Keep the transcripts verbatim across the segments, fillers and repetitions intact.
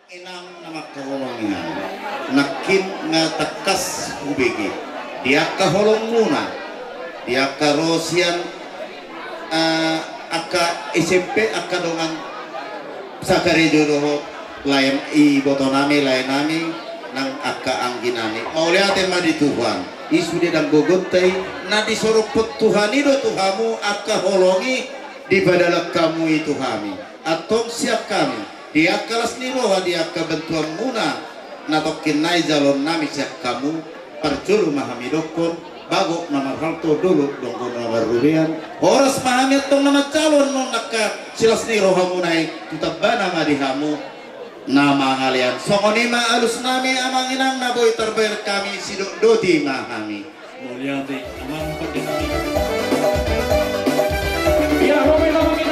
Inang na mangkaholongi hami, nangkin nga tangkas hubege di angka holongmuna, di angka ro sian, eh, angka S M P, angka dongan sakarejo dohot laen, ibotonami, laenami, nang angka angginami. Mauliate ma di Tuhan, i sude dang gogonta i, na disorophon Tuhan i do tu hamu angka holong i dipadalan hamu i tu hami. Antong sian hami, di angka las ni roha, di angka bantuanmuna, na tongkin nai jaloonnami sian hamu, parjolo ma hami dokkon, bagot na marhalto, dolok do anggo na marrobean, horas ma hami antong na manjalo annon angka silas ni rohamuna i, tu tambana ma di hamu na mangalean. Songon i ma alusnami amang inang na boi tarbahen hami, sidokdoti ma hami. Mauliate, amang pande nami. Ia, ro ma i, ro ma i.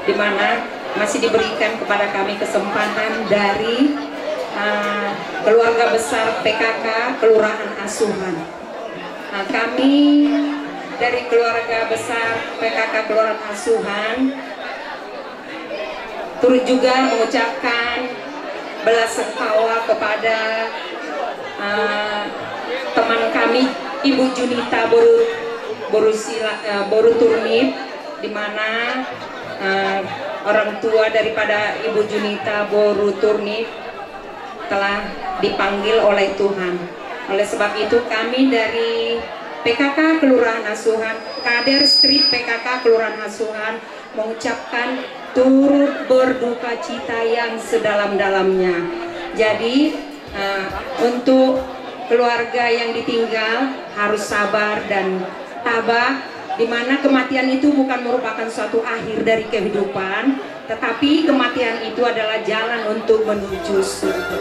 Di mana masih diberikan kepada kami kesempatan dari, eh, keluarga besar P K K Kelurahan Asuhan. Nah, kami dari keluarga besar P K K Kelurahan Asuhan turut juga mengucapkan belasungkawa kepada, eh, teman kami, Ibu Junita Boru, Boru Sila-, eh, Boru Turnip, di mana, eh, orang tua daripada Ibu Junita Boru Turnip telah dipanggil oleh Tuhan. Oleh sebab itu, kami dari P K K Kelurahan Asuhan, kader strip P K K Kelurahan Asuhan, mengucapkan turut berduka cita yang sedalam-dalamnya. Jadi, eh, untuk keluarga yang ditinggal harus sabar dan tabah, di mana kematian itu bukan merupakan suatu akhir dari kehidupan, tetapi kematian itu adalah jalan untuk menuju surga.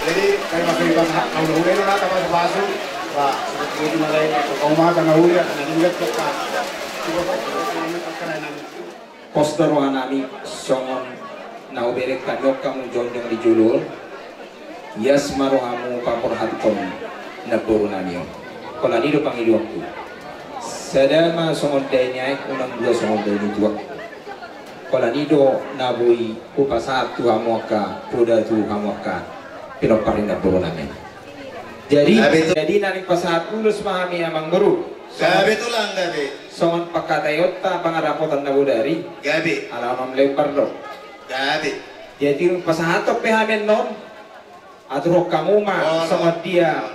Jadi, kami masih pas, kau udah, udah, udah, pasu, Pak, udah mulai, kau mata, nggak udah, nggak dilihat, Pak. Pos do rohanami songon na hubereng hami on hamu jongjong di jolo on. Ias ma rohamu paborhathon namborunami on. Holan i do pangidoanku. Sada ma songon daini aek, unang dua songon daini tuak. Holan i do na boi hupasahat tu hamu angka poda, tu hamu angka pinompar ni namborunami. Jadi, gabe tu- jadi na naeng pasahat ulos ma hami amang boru. Gabe tulang, gabe. Songon pangkataionta pangarapotan na bodari. Gabe. Ala onom lembar do. Gabe. Jadi pasahathon pe hami annon. Aturhon hamu ma songon dia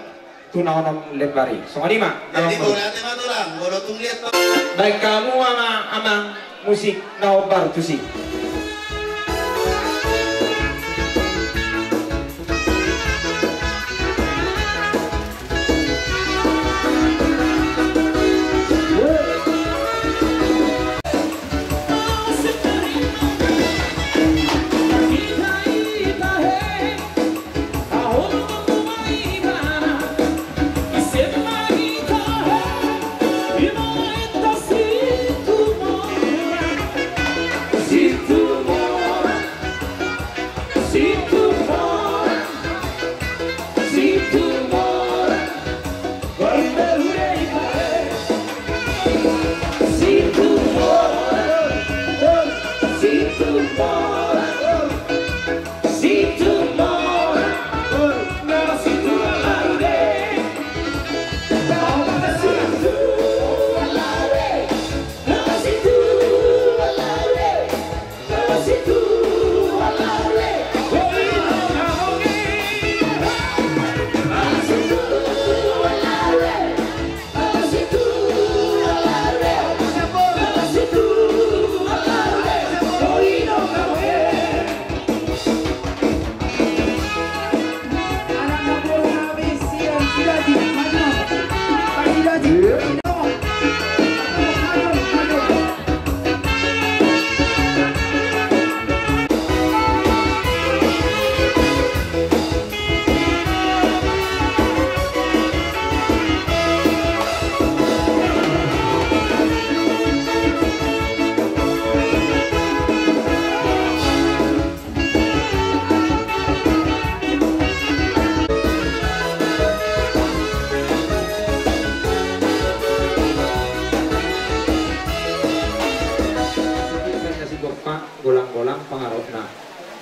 tu na onom lembar i. Songon i ma. Jadi amang boru. Bolate ma tulang, molo tung liat ma. Baen hamu ma amang musik na hombar tusi.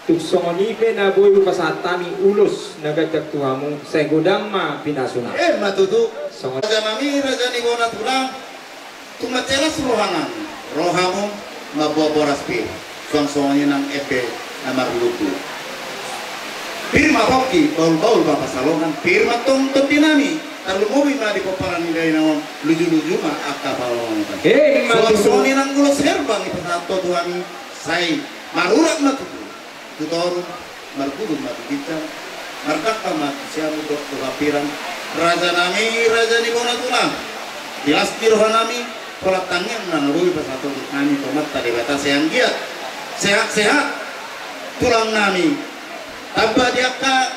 Tung songon i pe na boi hupasahat hami ulos na ganjang tu hamu, sai godang ma pinasuna. Emma tutu. Songon i. Raja nami, raja ni bona tulang, tung mansai las roha nami, rohamu mamboan boras pir, suang songon i nang ende na marlutu. Pir ma pongki, bahulbahul ma pansalongan, pir ma tong tondi nami, tarlumobi ma di pomparan ni dainang on, lujuluju ma angka pansalongan. Emma tutu. Suang songon i nang ulos herbang dipasahat ho tu hami, sai marurat ma tutu. Tu toru, marguru ma tu ginjang, mardangka ma tu siamun dohot tu hambirang, raja nami, raja ni bona tulang. Di las ni roha nami, holan tangiang na boi pasahathon nami tu Amanta Debata, sai anggiat sehat-sehat tulang nami. Tamba di angka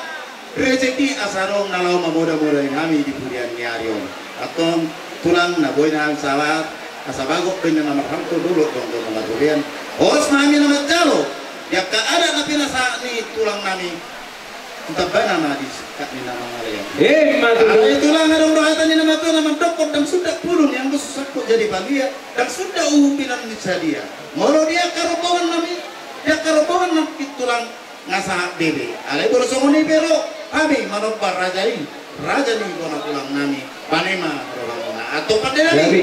rejeki asa adong na laho mamoda-modai hami di pudian ni ari on. Antong tulang na boi nami sahat, asa bagot do inna na marhalto, dolok do anggo na marrobean. Horas ma hami na manjalo di angka adat na pinasahat ni tulang nami. Tu tambana ma di singkat ni na mangalean. Emma tutu. Alai tulang, adong do hata ni na matua na mandok, ndang sundat pulung ni anggo so sangkot jadi balia, ndang sundat uhum pinon ni sadia. Molo di angka rombongan nami, di angka rombongan nangkin tulang, nga sahat be be. Alai molo songon i pe ro hami manomba raja i, raja ni bona tulang nami, bane ma rohamuna. Antong pande nami. Jadi.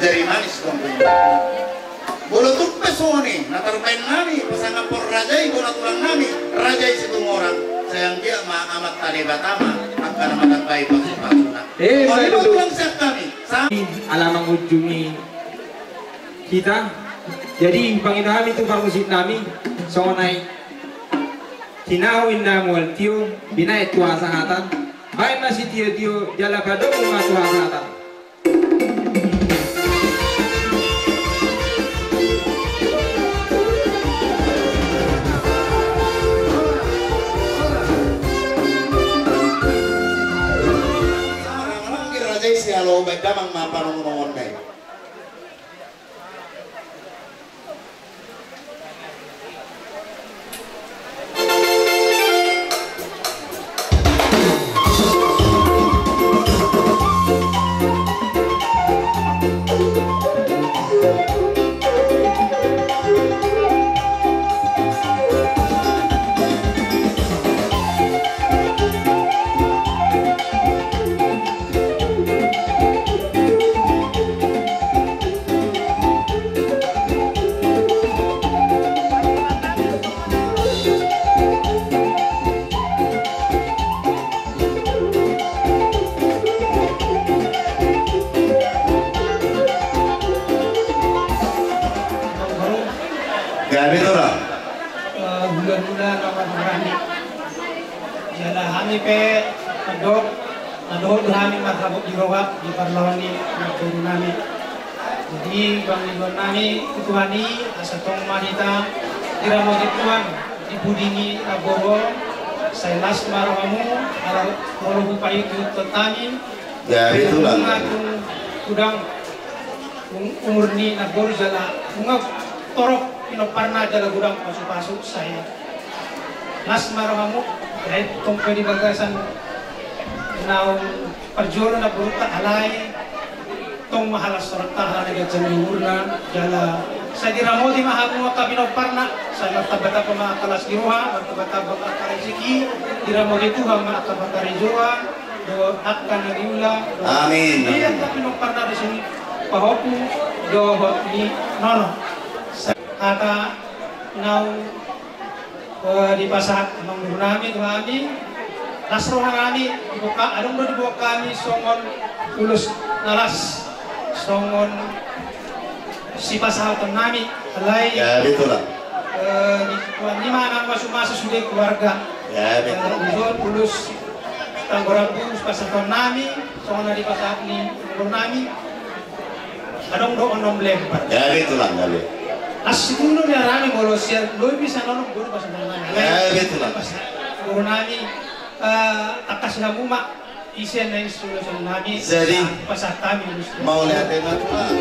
Jari manis dong. Molo tung pe songon i na tarbaen nami pasangaphon raja i bona tulang nami, raja i Situmorang, sai anggiat ma Amanta Debata ma angka na matambai pasupasuna. Eh, songon i ma tutu. Tulang sian hami. Sa- Ala mangunjungi hita. Jadi pangido hami tu parmusik nami, songon i. Tinahu inna mual tio, binaen tu hasahatan. Baen ma sitiotio, jala padomu ma tu hasahatan. Raja i, sialo baen damang ma panongonongon nai. Gabe tora. Eh, hulahula na marhaha i. Jala hami pe mandok, na dohot do hami marhabot ni roha di parlawan ni nagori nami. Jadi pangidoan nami tu Tuhan i, asa tong ma hita diramoti Tuhan di pudi ni nagori on, sai las ma rohamu, ala molo hupaihut-ihut hami. Jadi tulang. Nunga tung godang um-, umur ni nagori jala nunga torop pinomparna jala godang pasupasu, sai las ma rohamu. Jadi tong pe di bagasan naung parjolo na borunta, alai tong ma halas rohanta, ala na ganjang ni umurna, jala sai diramoti ma hamu angka pinomparna, sai martambatamba ma angka las ni roha, martambatamba ma angka rejeki, diramoti Tuhan ma angka pangkarejoan dohot angka na niula. Amin. Ia, amin. Angka pinomparna di son i pahompu dohot ni nono. Hata naung, eh, dipasahat amangboru nami tu hami. Las roha nami, diboan, adong do diboan hami songon ulos na las, songon sipasahaton nami, alai, ya, betul lah. Eh, di tuan nima nang masumasu sude keluarga. Ya, betul. Eh, ulos, ulos tanggo rambu sipasahaton nami, songon na dipasahat ni guru nami. Adong do onom lempar. Ya, betul lah, kali. Las situtu do ni arami molo sian lobi sian onom guru pasahaton nami. Ya, betul lah. Guru nami, eh, tangkas hamu ma. Ise na instrumen nami. Jadi, pasahat hami, Gusti. Mauliate ma Tuhan.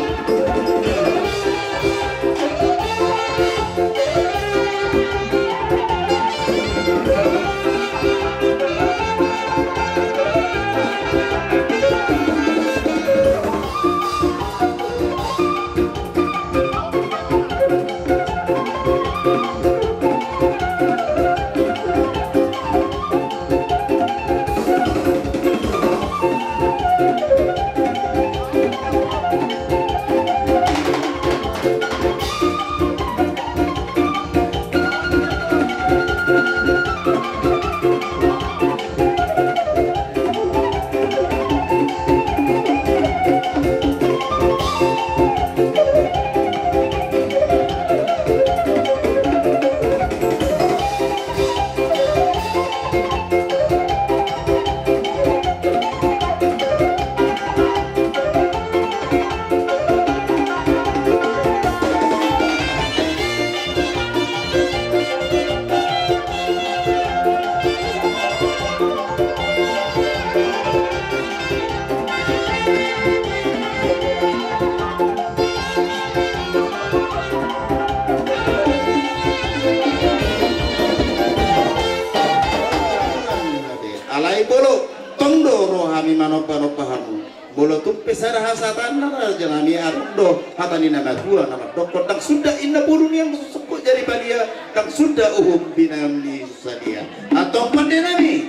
Alai molo tong do roha nami manomba-nomba hamu. Molo tung pe sada hasahatan na raja nami, adong do hata ni na matua na mandokkon, ndang suda inna boru ni anggo so sungkun jadi palia, ndang suda uhum binahen ni sadia. Antong pande nami,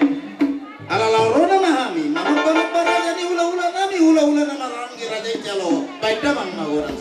ala lao ro nama hami manomba-nomba raja ni hula-hula nami, hula-hula na marhaha ni raja i jalo. Baen damang ma godang.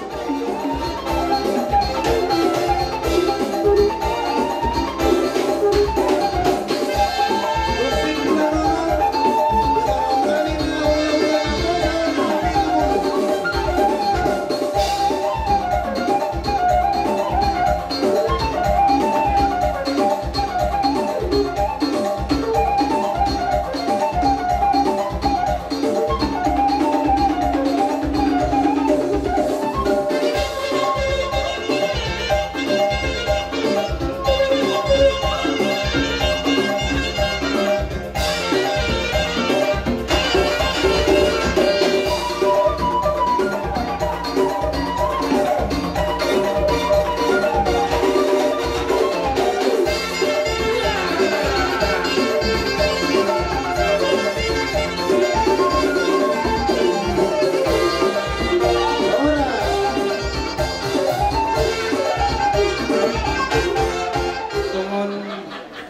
Songon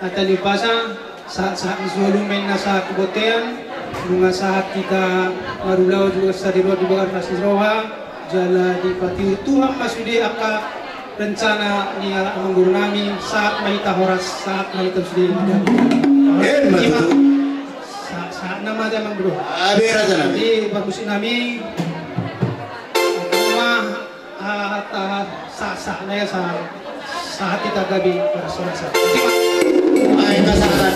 hata ni umpasa, sahat-sahat ni solu ma inna sahat tu bontean, nunga sahat hita marulaon di bagasan sadari on di bagasan las ni roha, jala dipatiur Tuhan ma sude angka rencana ni halak amangboru nami, sahat ma hita horas, sahat ma hita sude. Emma tutu. Sa-, sahat nama amangboru. Abe raja nami. Jadi, parmusik nami, ma, ah, ta-, sa-, sa-, na ya, sa-, sahat hita gabe marsorasor. Terima. Ai, kasahatan.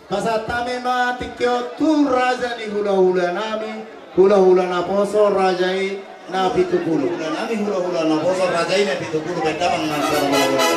Pasahat hami ma tingki on tu raja ni hula-hula nami, hula-hula naposo raja i na pitu pulu. Hula nami hula-hula naposo raja i na pitu pulu, baen damang ma sada hula-hula.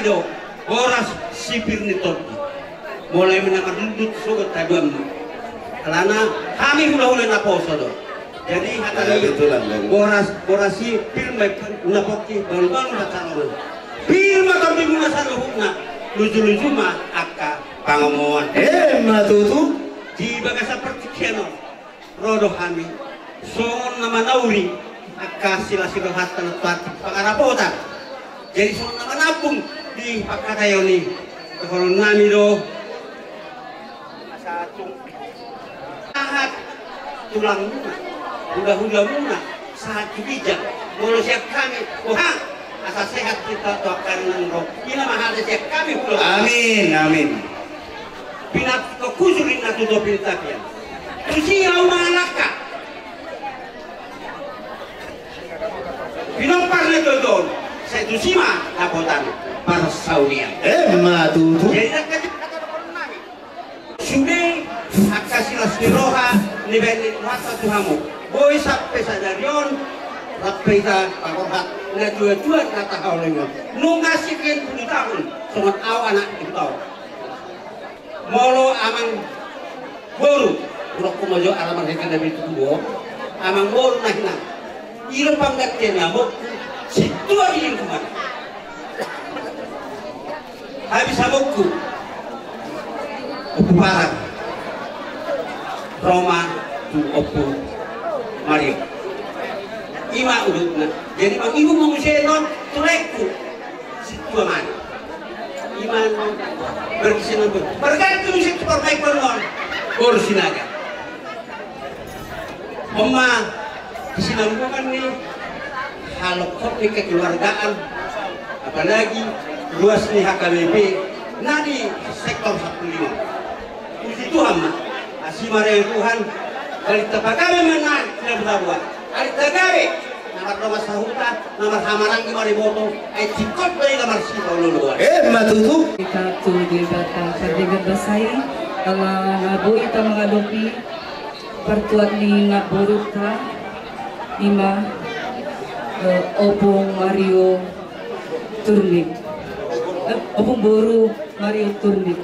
do boras sipir ni tondi. Mulai na marlundut sogot haduanmu. Alana hami hulahula naposo do. Jadi hata ni boras, boras sipir ma i na pongki, bangun-bangun ma calon. Pir ma tondimuna saluhutna, luju-luju ma angka pangomoan. Emma tutu. Di bagasan partingkian on ro do hami songon na manauri angka sila-sila rohanta na tuat pangarapotan. Jadi songon na manampung di pangkataion i, dohonon nami do sahat tulangmuna, hulahula muna, sahat tu ginjang. Molo sian hami, boha, asa sehat hita tu angka na ro. I ma hata sian hami, hulahula. Amin, amin. Pinantikhon hujur inna tu topi ni tapian. Tusi ahu mangalangka. Pinompar na joldo on, sai tusi ma dapotan parsaulian. Emma tutu. Jadi, angka jolma na dohonon nami. Sude angka silas ni roha nibaen ni Tuhanta tu hamu. Boi sampe sadari on, rap hita paborhat na tua-tua na tahaholongi on. Nunga sikian pulu tahun songon ahu anak di huta on. Molo amang boru, urokku mojo ala marheka na bitu kubo, amang boru na hinan. Ilo panggantian ni amokku, sintua di lingkungan. Habis amokku, Ompu Parang, ro ma tu Ompu Mario. I ma udutna. Jadi mangihut ma muse on tu laengku. Sintua ma i. I ma berkisinan pun. Bergantung sintua parmaen on. Boru Sinaga. On ma kesinambungan ni halak ni kekeluargaan, apalagi ruas ni H K B P na di sektor sampulu lima. Puji Tuhan ma, asi ma roha ni Tuhan, alai tapagabe ma na, na buat. Alai tagabe, na mardongan sahuta, na marhamaranggi mariboto, ai tingkos do i na marsita olo-oloan. Emma tutu. Hita tu Debata pardenggan basa i, ala na boi hita mangadopi partuat ni namborunta, i ma, eh, Ompung Mario Turnip. Eh, Ompung Boru Mario Turnip.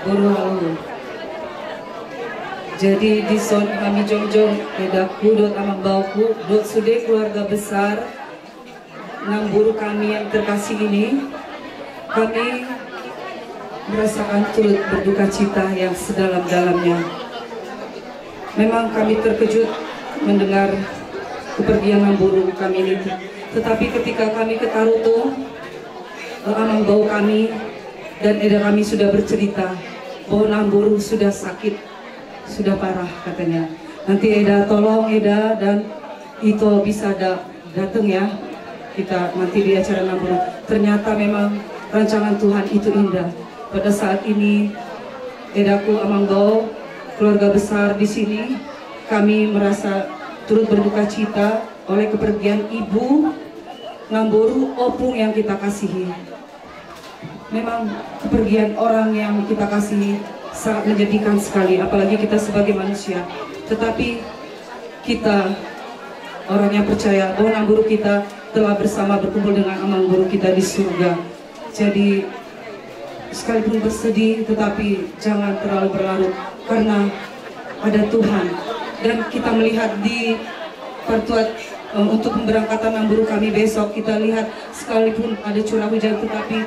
Boru Haluhon. Jadi dison hami jongjong, edaku dohot amangboruku, dohot sude keluarga besar namboru kami yang terkasih ini, kami merasakan turut berduka cita yang sedalam-dalamnya. Memang kami terkejut mendengar kepergian namboru kami ini. Tetapi ketika kami ke Tarutung, eh, amangboru kami dan eda kami sudah bercerita bahwa namboru sudah sakit, sudah parah katanya. Nanti eda tolong eda dan ito bisa da-, datang ya. Kita nanti di acara namboru. Ternyata memang rancangan Tuhan itu indah. Pada saat ini edaku amangboru, keluarga besar di sini, kami merasa turut berduka cita oleh kepergian ibu namboru, Ompung yang kita kasihi. Memang kepergian orang yang kita kasihi sangat menyedihkan sekali, apalagi kita sebagai manusia. Tetapi kita orang yang percaya bahwa namboru kita telah bersama berkumpul dengan amangboru kita di surga. Jadi sekalipun bersedih, tetapi jangan terlalu berlarut karena ada Tuhan. Dan kita melihat di partuat, eh, untuk pemberangkatan namboru kami besok, kita lihat sekalipun ada curah hujan, tetapi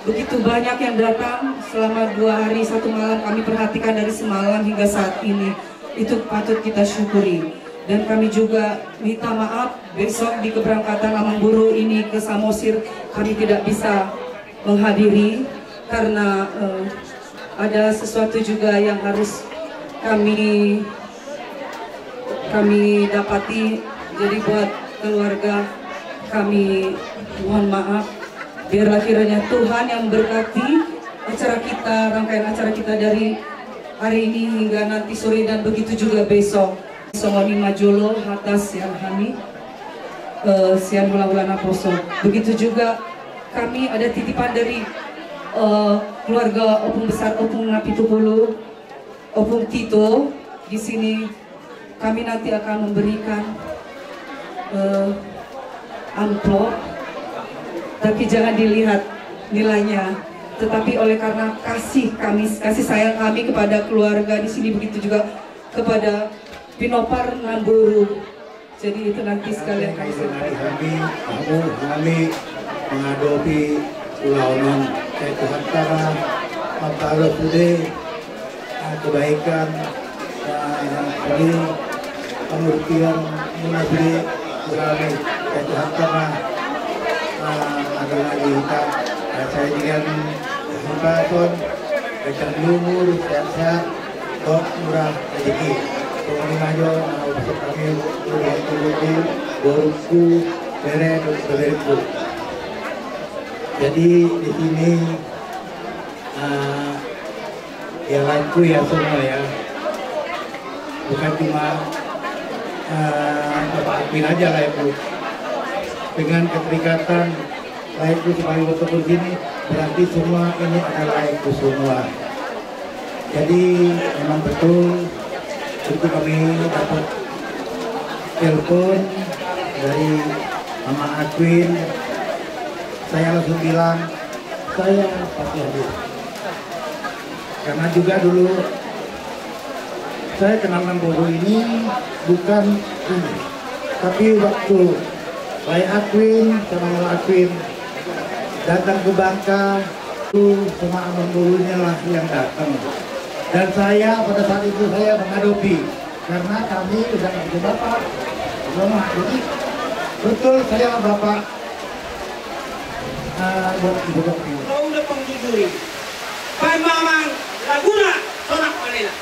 begitu banyak yang datang selama dua hari satu malam, kami perhatikan dari semalam hingga saat ini. Itu patut kita syukuri. Dan kami juga minta maaf, besok di keberangkatan amangboru ini ke Samosir, kami tidak bisa menghadiri karena, eh, ada sesuatu juga yang harus kami, kami dapati. Jadi buat keluarga kami mohon maaf. Biarlah kiranya Tuhan yang memberkati acara kita, rangkaian acara kita dari hari ini hingga nanti sore dan begitu juga besok. Songon i ma jolo hata sian hami, eh, sian hulahula naposo. Begitu juga kami ada titipan dari, eh, keluarga Ompung Besar Ompung Napitupulu, Ompung Tito. Di sini kami nanti akan memberikan, eh, amplop. Tapi jangan dilihat nilainya, tetapi oleh karena kasih kami, kasih sayang kami kepada keluarga di sini, begitu juga kepada Pinompar Namboru. Jadi itu nanti sekalian kami sampaikan. Hami, hami mangadopi ulaon on, sai Tuhanta ma mambahen sude, ah, kebaikan, ah, jadi pengertian muna sude, kurang, sai Tuhanta ma, ah, ada lagi kita, ah, sai dengan Hampir on, panjang umur, sehat-sehat, dohot murah rezeki. Songon i ma jo na hupasahat hami tu borungku, borungku, bere, dohot beberengku. Jadi di sini, eh, ya laengku ya semua ya. Bukan cuma, eh, Bapak Akun aja laengku. Dengan keterikatan laengku sebagai ketua di sini, berarti semua ini adalah laengku semua. Jadi memang betul, itu kami dapat telepon dari Mama Akun, saya langsung bilang, saya pasti hadir. Karena juga dulu saya kenal Namboru ini bukan ini, tapi waktu Lae Akun sama Mama Akun datang ke Bangka, itu sama Abang Borunya lah yang datang. Dan saya pada saat itu saya mengadopi, karena kami udah nggak punya bapak. Jadi betul saya bapak. Ah, buat ibu bapak. Kau udah panggil dulu. Paimamang laguna Sonak Malela.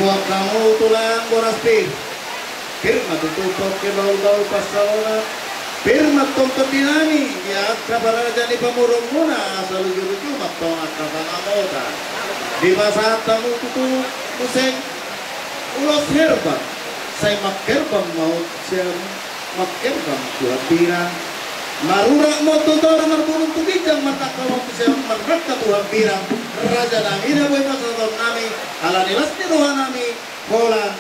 Hamu tulang boras pir. Pir ma tutu pongki bahulbahul pansalongan. Pir ma tongkot di nami di angka parajaan ni pamoruonmuna asa luju-luju ma tong angka pangamotan. Dipasahat hamu tutu muse ulos herbang. Sai mangherbang ma sian mangherbang tu hambirang. Marurat ma tu toru, marbulung tu ginjang, marnangka ma tu siamun, marnangka tu hambirang. Raja nami na boi pasahaton nami ala ni las ni roha nami, holan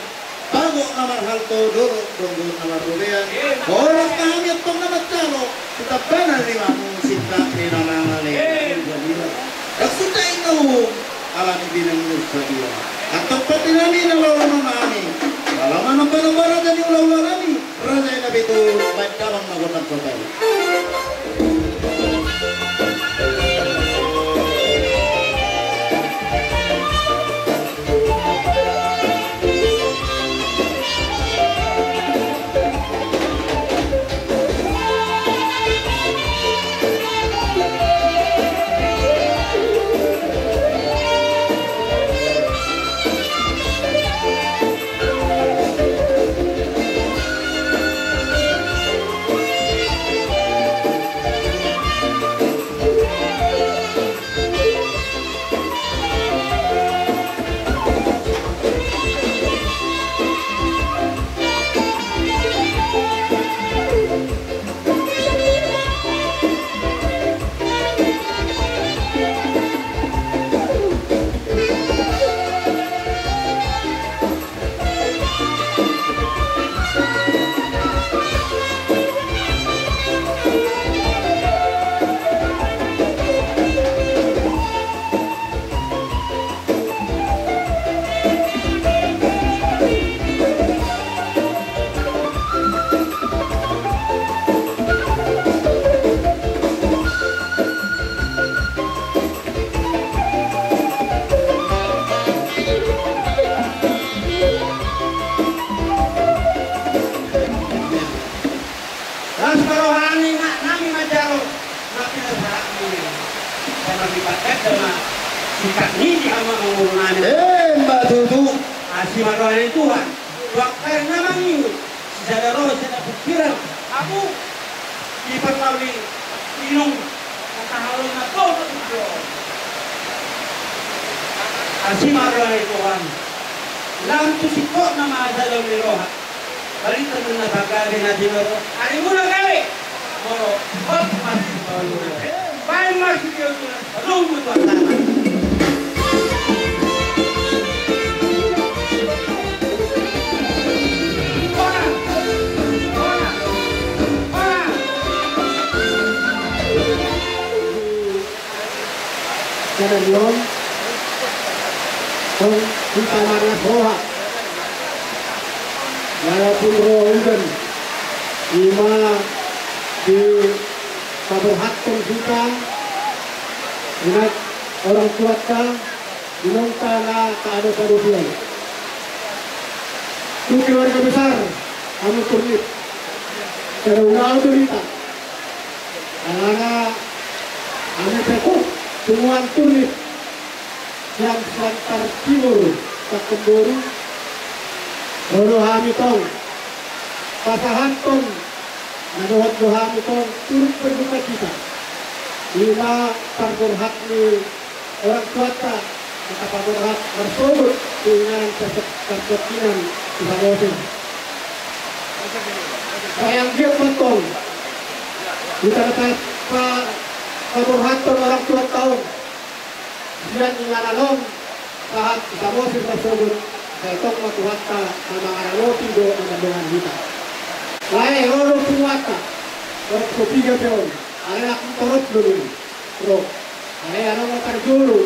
bagot na marhalto dohot donggo na marrobean. Horas ma hami antong na manjalo tu tambanan ni mamu singkat ni na mangalean. Dang suda inna uhum ala ni binang ni sadia. Antong pande nami na laho ma hami. Ala ma nomba-nomba raja ni hula-hula nami. Raja i na pitu, baen damang ma gondang kota i. Las ma roha nami manjalo na pinasahatmu i. Sai marlipat ganda ma singkat ni di hamu mangolu nami. Emma tutu. Asi ma roha ni Tuhan. Dua kali na mangihu. Sisada roha sisada pingkiran. Hamu di parlauli inong. Tahalu na tau. Asi ma roha ni Tuhan. Lam tu singkotna ma sada ni roha. Barita ma na panggabean na tinodo. Arimuna gabe. Molo hot masih baru. Baen masih dia tu. Runggu tu tangan. Sadari on, tong hita marlas roha. Walaupun ro udan, ima dipaborhathon hita, inna orang tuanta, inongta na taadop-adopi on. Tu keluarga besar hamu Turnip, sada ulaon do hita. Alana hamu pe tu punguan Turnip sian Siantar Timur, Tangkup Boru, ro do hami tong pasahathon na dohot do hami tong turut berduka cita. Ima parborhat ni orang tuanta, hita paborhat marsogot tu inganan parso-, parsogot inganan tu Samosir. Sai anggiat ma tong hita na pa-, pa-, paborhathon orang tuanta on sian inganan on sahat tu Samosir marsogot, sai tong ma Tuhanta na mangaramoti dohot na mandongani hita. Lae, ro do punguanta, torop so piga pe on, alai na torop do dulu. Ro, alai adong ma parjolo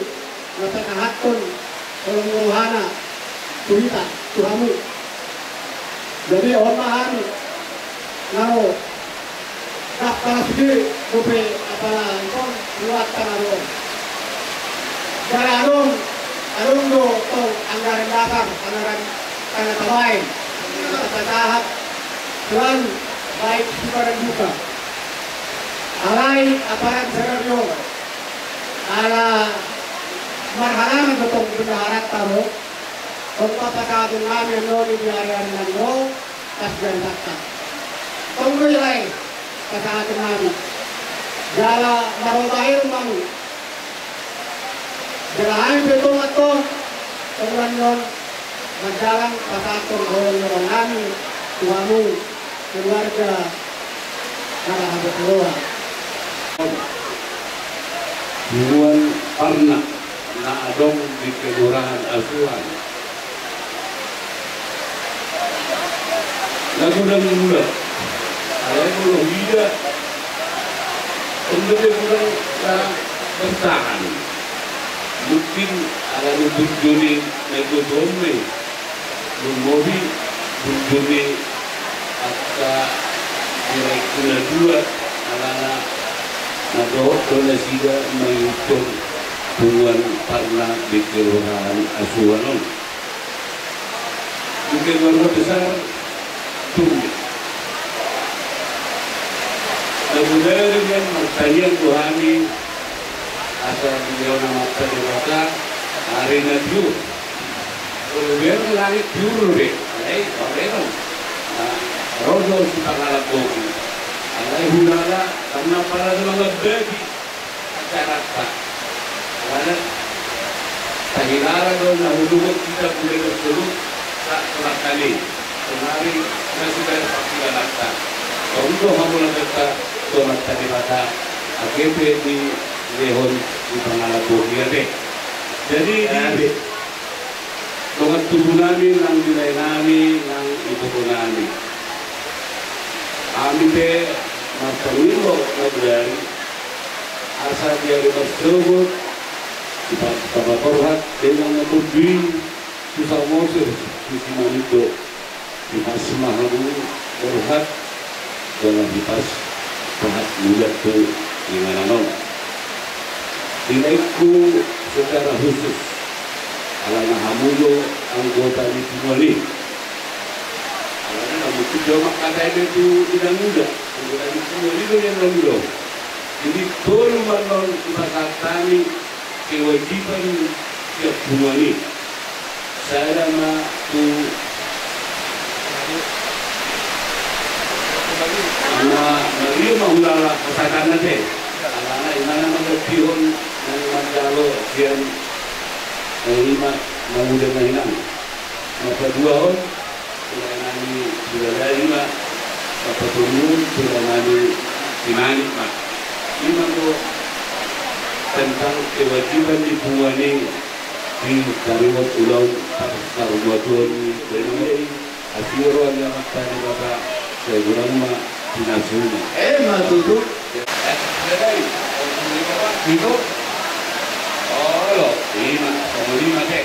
na pasahathon holong ni rohana tu hita, tu hamu. Jadi on ma hami na ro, dang pala sude dope apala ingkon punguanta na ro on. Jala adong, adong do tong anggaran dasar, anggaran tanda tabaen na tapasahat selalu, baik suka dan duka. Alai apala di sadari on, ala marhalangan do tong bendaharanta ro, Tong ma pasahaton nami annon i di ari-ari na ro, pas jari santa. Tong do i lae pasahaton nami. Jala maroba Herman. Jala hami pe tong antong, tong annon, manjalang pasahathon holong ni roha nami tu hamu, keluarga na marhabot roha. Punguan Parna na adong di Kelurahan Asuhan. Na godang mula. Alai molo huida, on dope godang na bertahan. Mungkin alani burju ni natuatua on ma i. Lumobi burju ni angka di laengku na dua, alana na dohot do nasida mangihuthon Punguan Parna di Kelurahan Asuhan on. Di keluarga besar, tung. Na bodari nian martangiang do hami, asa dilehon Amanta Debata ari na tiur. Molo ber langit tiur be, alai, alai, na ro do Sipangalap Bohi. Alai hulala, karna parada mangambati acaranta. Alana, sahilala do na hudohot hita, bulan tersebut, sa tolak kami. Kemari, masih banyak pangkilananta. Tong do hamu na data, tong Amanta Debata, age pe dilehon Sipangalap Bohi ate. Jadi, di dongan tubu nami, nang di lae nami, nang iboto nami. Hami pe martangiang do na bodari, asa di ari marsogot, dipa-, dipaborhat, dengan na tumbi, tu Samosir, tu Simanindo. Hipas ma hamu borhat, jala hipas pasahat mauliate tu inganan on. Di laengku secara khusus, alana hamu do anggota ni punguan i. Alana na mungkin do mangkatai be tu inanguda, anggota ni punguan i do inanguda. Jadi tolu ma annon dipasahat hami kewajiban sian punguan i. Sada ma tu, ma, mario ma hulala pasahatanna te. Alana imana mandampingkon nang manjalo sian, eh, ima manguda na inang. Na paduahon, tu lae nami Silalai ma, na patoluhon, tu lae nami Simanik ma. Ima do tentang kewajiban ni punguan i di taringot ulaon par-, parmuatuon ni dainang i. Asi roha ni Amanta Debata, sai godang ma pinasuna. Eh, ma tutu. Eh, Silalai. Itu. Olo, ima, songon i ma te.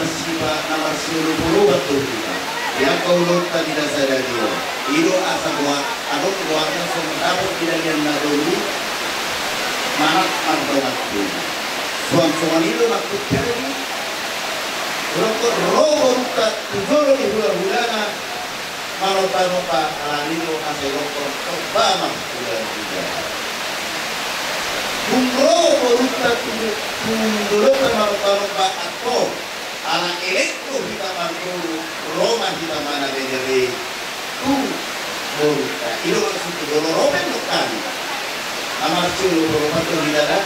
Sipa na marsiolopoloan do hita di angka ulaonta di na sadari on. I do asa goar, adong goarna songon dapot di dalihan na tolu, manat mardongan tolu. Suang songon i do maksudna di, ro, ro borunta tu jolo ni hulahulana, manombanomba, alani do asa idokkon tomba ma hulahula. Dung ro borunta tu, tu dolokta manombanomba, antong ala elek do hita marboru, ro ma hita manabenabe tu borunta. I do maksud tu jolo ro pe nunga hami na marsiolopoloan do hita da,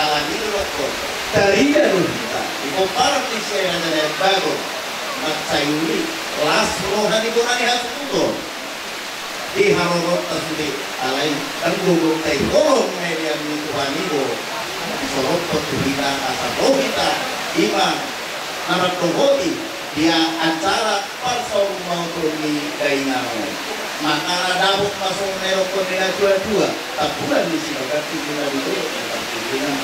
alani do dokkon tarida do hita di pomparan ni sian Raja Naibago. Mansai uli las roha ni bona ni hasuhuton di haroronta sude, alai ndang gogo tai holong na dialusi Tuhan i do disolopkon tu hita asa ro hita ima na mandohoti di acara parsaurmauton ni dainang on. Mangkana dapot ma songon na nidokkon ni natuatua, tampulan ni sibagas tingki na di dolok ni partingkian.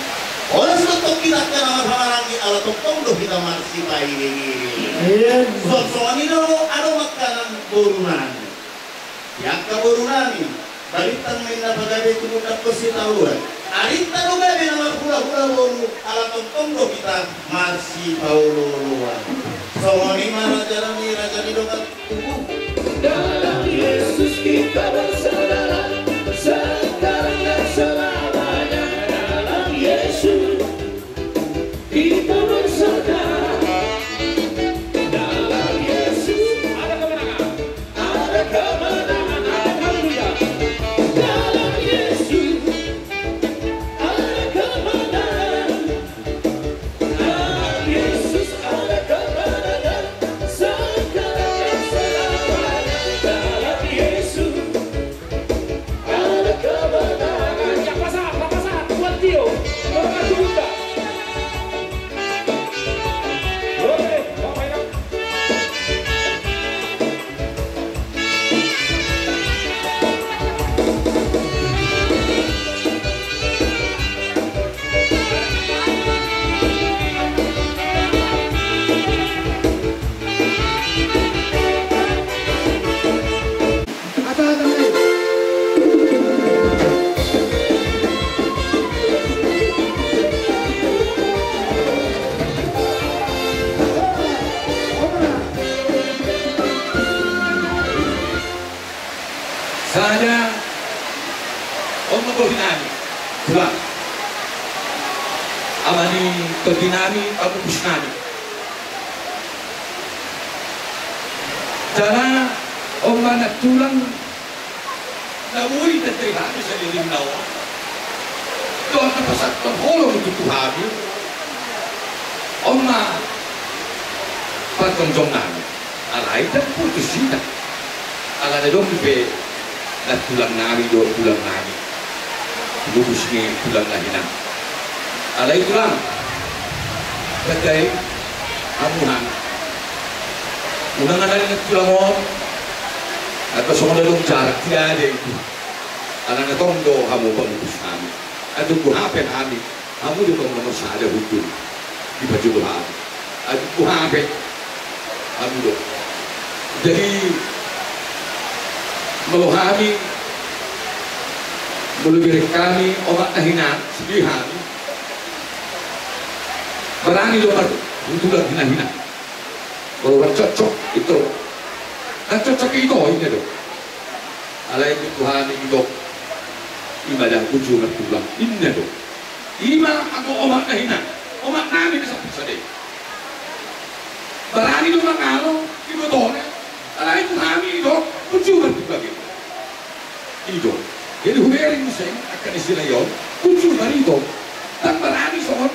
Olo, sude tong hita angka na marhahamaranggi, ala tongtong do hita marsipairingiring. Suang songon i do adong angka na boru nami. Di angka boru nami, balintang ma inna pagabe tumundalhon sitaoan. Arinta do gabe na marhulahula boru, ala tongtong do hita marsipaolooloan. Songon i ma raja nami, raja ni dongan tubu. Dalam Yesus kita bersaudara, sekarang dan selamanya. Dalam Yesus kita bersaudara. Dalam Yesus ada kemenangan. Ada kemenangan. Ada, haleluya. Dalam Yesus ada kemenangan. Dalam Yesus ada kemenangan. Sekarang dan selamanya. Dalam Yesus ada kemenangan. Yang pasang, yang pasang, buat Tio. Buat Tio. Oke, Bapak Ibu. Saja, on ma bohi nami, tulang. Ama ni tondi nami, pamupus nami. Jala on ma nantulang na boi tanda hami saleleng na on. Dohot na pasahathon holong tutu hami. On ma parjongjong nami. Alai ndang putus hita. Ala adong dope nantulang nami dohot tulang nami. Pamupus ni tulang na hinan. Alai tulang, tanda i hamu hami. Unang alani nantulang on, atau songon adong jarak, tidak ada itu. Alana tong do hamu pamupus hami. Atung boha pe hami, hamu do tong nomor sada hundul di pajolo hami. Atung boha pe, hamu do. Jadi molo hami, molo bereng hami omak na hinan, sude hami barani do marhundulan hinahinan. Molo ndang cocok, ito. Ndang cocok, ito, inna do. Alai tutu hami didok, ima da uju martulang, inna do. Ima anggo omak na hinan, omak nami na sampulu sada i. Barani do mangalo ibotona, alai tu hami didok uju martulang i. I do. Jadi hubereng muse angka na sian i on, uju martulang. Ndang barani songon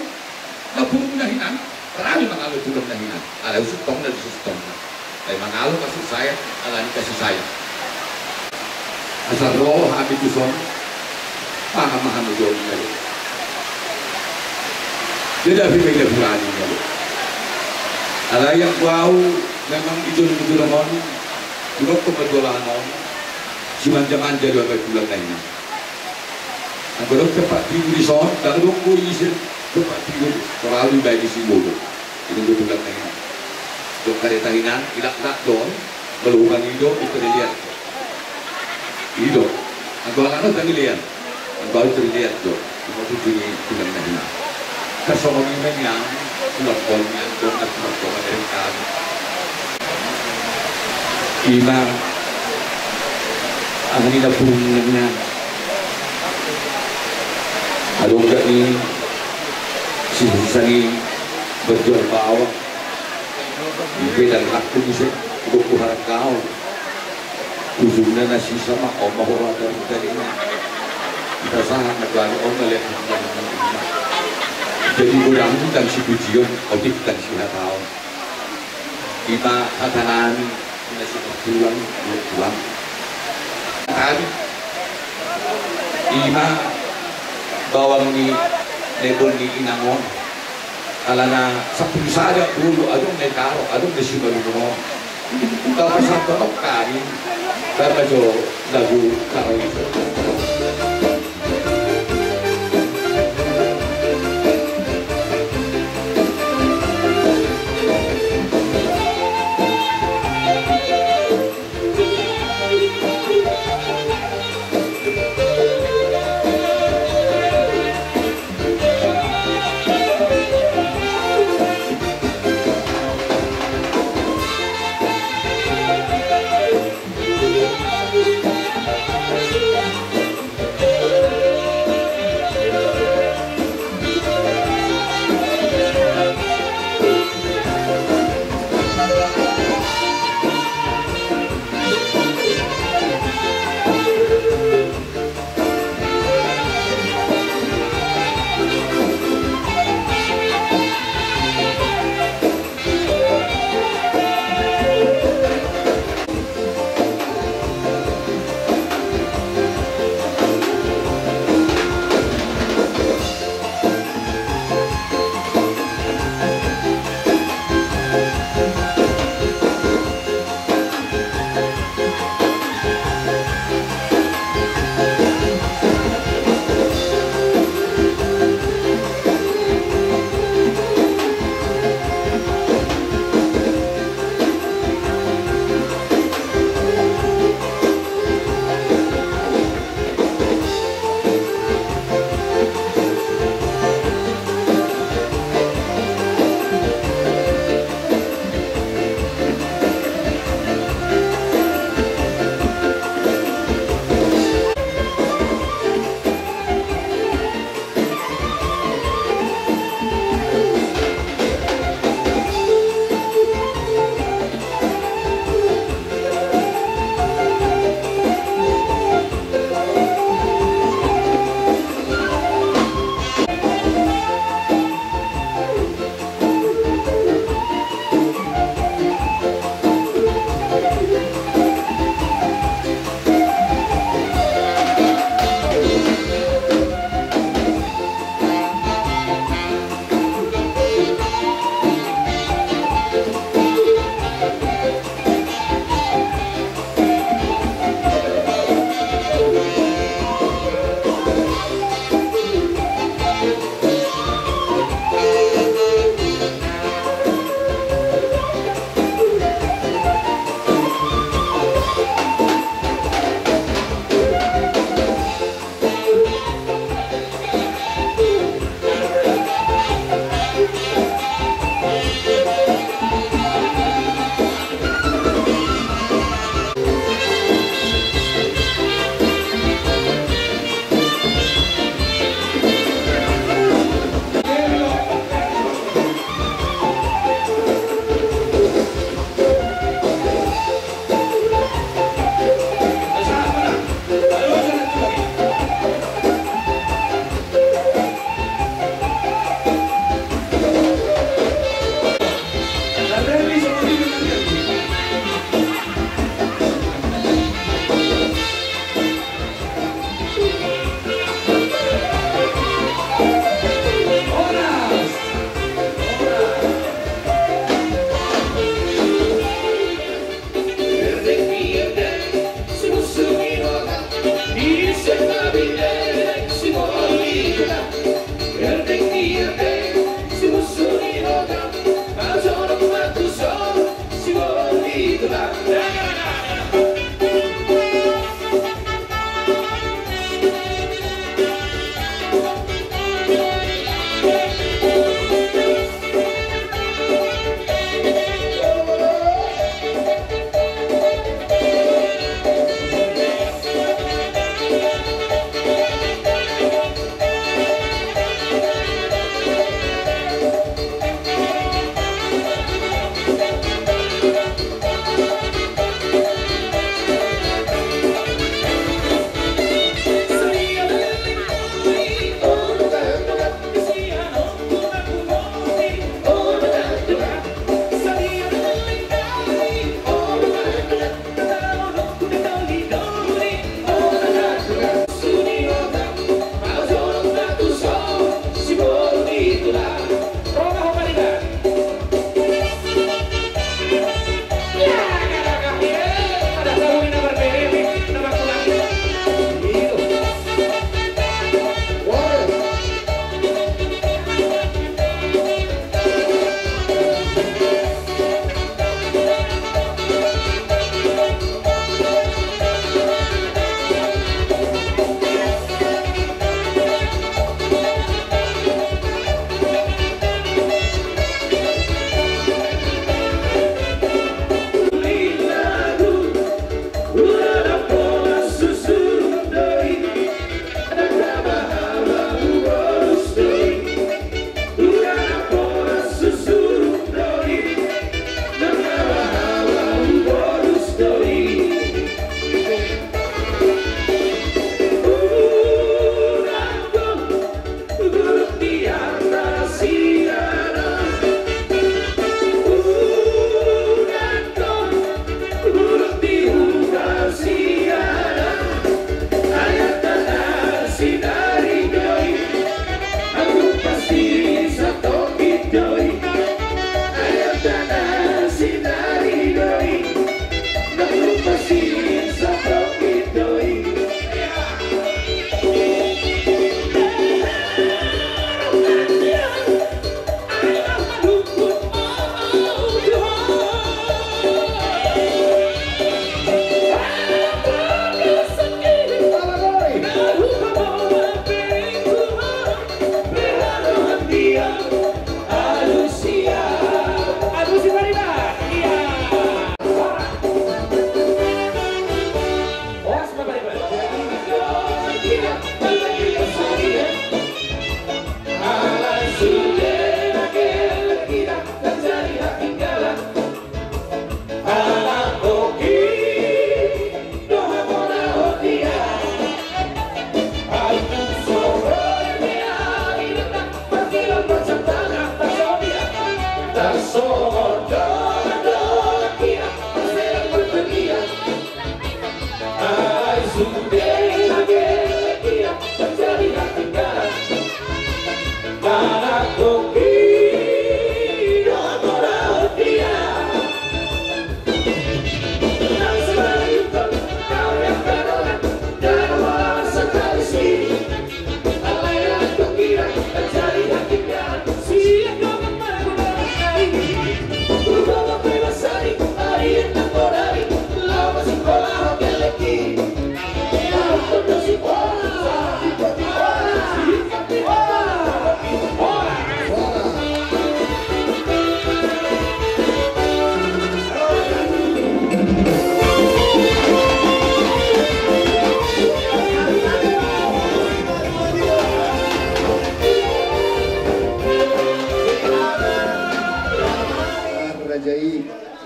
na burung na hinan, rami mangalo tulang na hinan. Alai usu tong na, usu tong na. Alai mangalo kasih sayang, alani kasih sayang. Asa ro hami tuson, paham ma hami jolo na i. Jadi api ma ida burani na i. Alai anggo au memang ijon ni tulang on, ijon tu tulang on, simanja-manja do api tulang na hinan. Anggo adong tempat tidur dison, ndang adong do ise tempat tidur, terlalu baik di Simbolon. Ini do tulang na hinan. Kareta hinan, ilak-lak do, maloban i do, i tarilean. I do. Anggo alana tarilean. Anggo au tarilean do. Ima tutu ni tulang na hinan. Tarsongon i ma nian, tulang pol nian, dongan tulang pol nian. Ima, aha ni na burung nian. Adong gak ni, sisa-sisa ni, berjual bawang. Di beda laku bisa, buku harga. Ujungna na sisa ma, on ma hora dari tadi ma. Kita sahat na bani on ma lihat. Jadi godang dan si pujion, otik dan si hataon. Ima hata nami, na si tulang, tulang. Tadi, ima bawang ni, nebon ni inang on. Alana sampulu sada, dulu, adong na i taro, adong na simalungun on. Tapasahat hami, karna jo lagu taro i.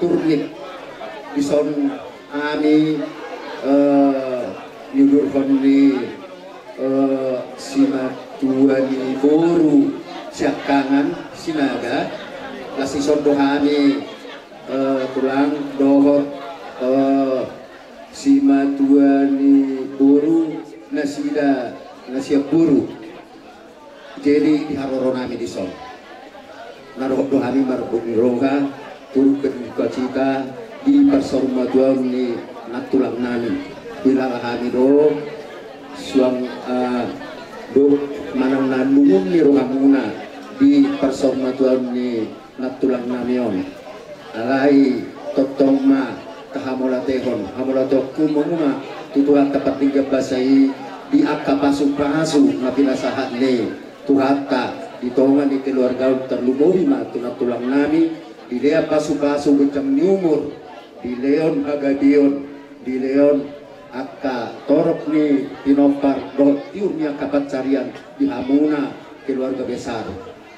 Turnip. Dison hami, eh, niudurhon ni, eh, simatua ni boru siangkangan Sinaga. Las dison do hami, eh, tulang dohot, eh, simatua ni boru nasida na sian boru. Jadi di haroro nami dison, na dohot do hami marbot ni roha, turut berdukacita di parsaurmatuaon ni nantulang nami. Dilala hami do suang, eh, do manang na lungun ni rohamuna di parsaurmatuaon ni nantulang nami on. Alai tongtong ma tahamauliatehon, hamauliateonku ma tu Tuhanta pardenggan basa i di angka pasupasu na pinasahat ni Tuhanta di tonga ni keluarga on, tarlumobi ma tu nantulang nami, dilehon pasupasu, ganjang ni umur, dilehon hagabeon, dilehon angka torop ni pinompar dohot tiur ni angka pansarian di hamuna keluarga besar.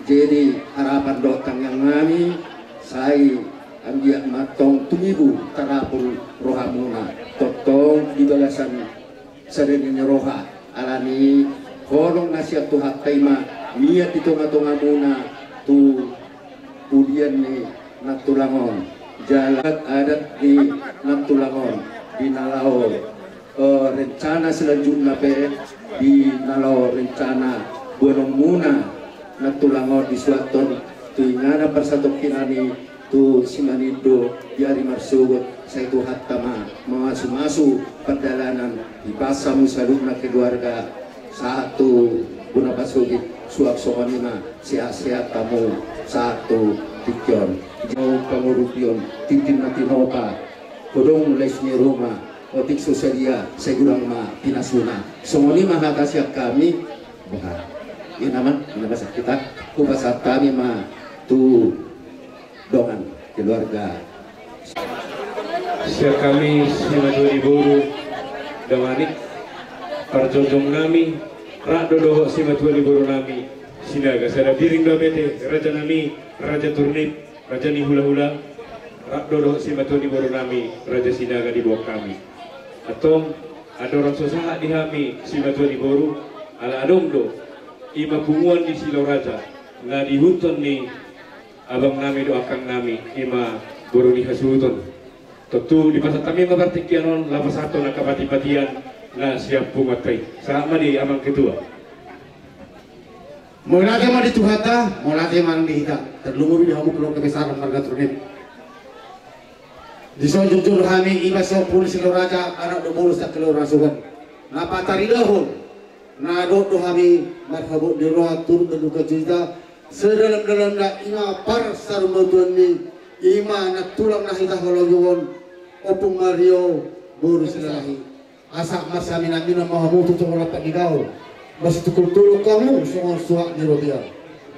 Jadi harapan dohot tangiang nami, sai anggiat ma tong tumibu tarapul rohamuna, tongtong di bagasan sada ni roha. Alani holong na sian Tuhanta i ma mian di tongatongamuna tu pudian ni nantulang on, jala adat ni nantulang on, di na laho, eh, rencana selanjutna pe, di na laho rencana boanonmuna nantulang on, disuathon tu inganan parsatongkinan i tu Simanindo di ari marsogot. Sai Tuhanta ma mamasumasu pardalanan di bagasan hamu saluhutna keluarga sahat tu bona pasogit. Suang songon i ma, sehat-sehat hamu sahat tu tingki on. Di pangurupion, tintin ma tinopa, godang lais ni ruma, otik so sadia, sai godang ma pinasuna. Songon i ma hata sian hami. Boha, i nama, i nama sakit, hupasahat hami ma tu dongan keluarga. Sian hami simatua ni boru, dongan i, parjongjong nami, rap do dohot simatua ni boru nami Sinaga, sada biring do amete, raja nami, raja turnip, raja ni hulahula, rap do dohot simatua ni boru nami, raja Sinaga, diboan hami. Antong, andorang so sahat di hami simatua ni boru, ala adong do, i ma punguan ni Silauraja, na diihuthon ni abang nami dohot angkang nami, i ma boru ni hasuhuton. Tontu dipasahat hami ma partingkian on, laho pasahathon angka patipatian na sian punguanta i. Sahat ma di amang ketua. Mauliate ma di Tuhanta, mauliate ma di hita, tarlumobi di hamu keluarga besar marga Turnip. Dison jujur hami, i ma sian punguan ni Silauraja, anak dohot boru sakeluarga suhut. Na pataridahon, na dohot do hami marhabot ni roha, turut berdukacita sedalam-dalamna, i ma parsaurmatuaon ni, i ma nantulang na hita holongi on, Ompung Mario boru Silalahi. Asa marsaminaminan ma hamu tu songon lampak ni gaol, masitungkultungkul hamu songon suhat ni robean.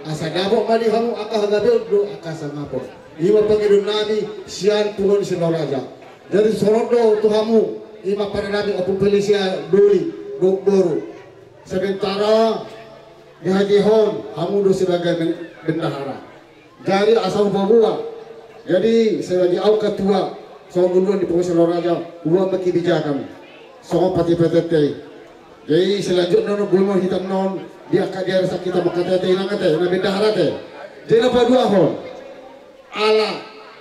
Asa dapot ma di hamu angka hagabeon dohot angka hasangapon. I ma pangidoan nami sian punguan ni Silauraja. Jadi songon on do tu hamu, i ma pande nami Ompung Felicia Doli dohot boru. Sementara di hatiha on, hamu do sebagai ben-, bendahara. Jadi asa hupaboa. Jadi sebagai au ketua, songon uluan di punguan Silauraja, huboan ma kebijakan songon patipatianta i. Jadi selanjutna on, boi ma hita on di angka diari, asa hita mangkataitai nang ate, na bendahara ate. Jadi na paduahon, ala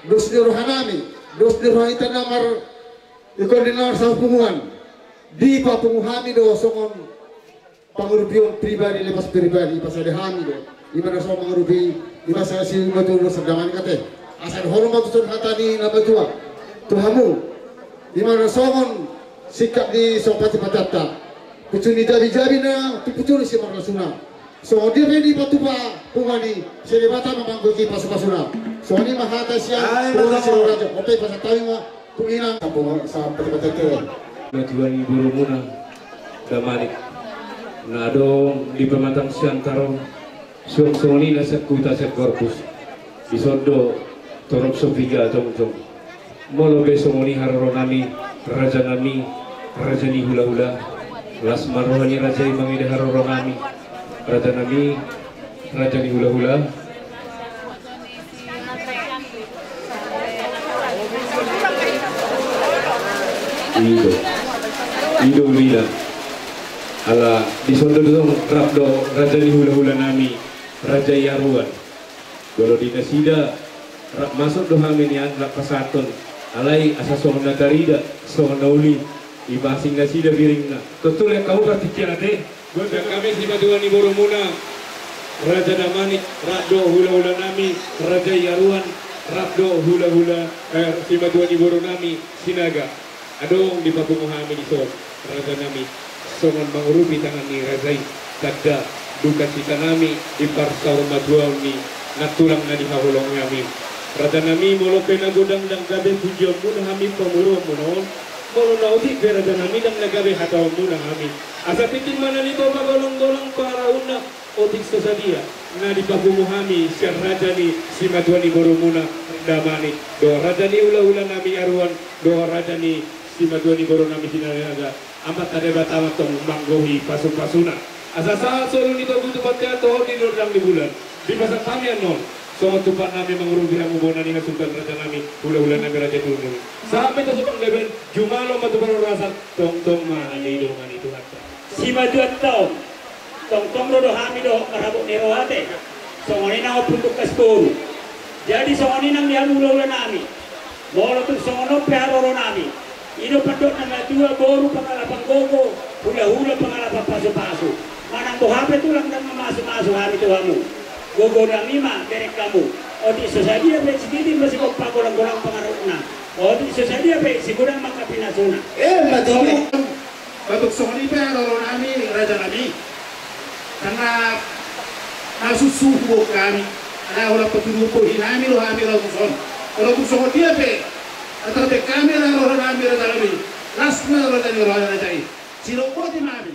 dos ni roha nami, dos ni roha hita na mar-, ingkon di na marsahapunguan, dipapungu hami do songon pangurupion pribadi lepas pribadi, pasada hami do. I ma na songon pangurupi, i ma sian simatua dohot sandangani ate. Asa dohonon ma tutu hata ni na matua tu hamu. I ma na songon singkat ni songon patipatianta. Pucuk ni jabijabi na tu pucuk ni simarlasuna. Songon dia pe dipatupa punguan i, sai Debata ma manggohi pasupasuna. Songon i ma hata sian punguan ni Silauraja. Oke, pasahat hami ma. Punguan i nang, kampung, sampai, sampai, sampai. Matua ni borumuna, Damanik, na adong di Pematang Siantar on, suang songon i na sian huta sian Korpus. Dison do torop so piga jongjong. Molo pe songon i haroro nami, raja nami, raja ni hulahula. Las ma roha ni raja i mangida haroro nami, raja nami, raja ni hulahula. I do, i do ulina. Ala dison do tong rap do raja ni hulahulanami, raja i Aruan. Molo di nasida rap masuk do hami nian rap pasahathon. Alai asa songon na tarida, songon na uli, ima asing nasida biringna. Tontu lehon hamu partingkian ate. Gondang hami simatua ni borumuna, raja Damanik, rap do hulahulanami, raja i Aruan, rap do hulahula, eh, simatua ni borunami, Sinaga. Adong dipapungu hami dison, rajanami, songon mangurupi tangan ni raja i, tanda duka citanami di parsaurmatuaon ni nantulang na di haholongnami. Rajanami, molo pe na godang ndang gabe pujionmuna hami pamoruonmuna on, molo na otik pe rajanami ndang na gabe hataonmuna hami. Asa tintin ma na niboto pagolonggolong pangarahutna, otik so sadia na dipapungu hami sian raja ni simatua ni borumuna Damanik, dohot raja ni hulahulanami Aruan, dohot raja ni simatua ni borunami Sinaga, Amanta Debata ma tong manggohi pasupasuna. Asa sahat solu ni togu tu bontean dohot di gondang ni bulan, dipasahat hami annon songon tumpaknami mangurupi hamu bona ni hasuhuton rajanami, hulahulanami, raja i Aruan. Sahat ma i tu suang leben, jumalo ma tu parhorasan, tongtong ma didongani Tuhanta. Simatuanta on, tongtong ro do hami dohot marhabot ni roha ate. Songon i nang Ompu Lukas boru. Jadi songon i nang di hamu hulahulanami. Molo tung songon on pe haroronami, i do pandok na matua, boru pangalapan gogo, hulahula pangalapan pasupasu. Manang boha pe tulang ndang mamasumasu hami tu hamu. Gogonami ma bereng hamu. Otik so sadia pe sititi ma sigompa, golanggolang pangarahutna. Otik so sadia pe sigudang ma angka pinasuna. Eh, matua. Batuk songon i pe haroronami, rajanami. Karna na susu huboan hami, ala holan patuduhon bohinami do hami ro tuson. Olo tung songon dia pe na tarbahen hami ala haroronami, rajanami, las ma raja ni roha ni raja i. Sidok boti ma hami.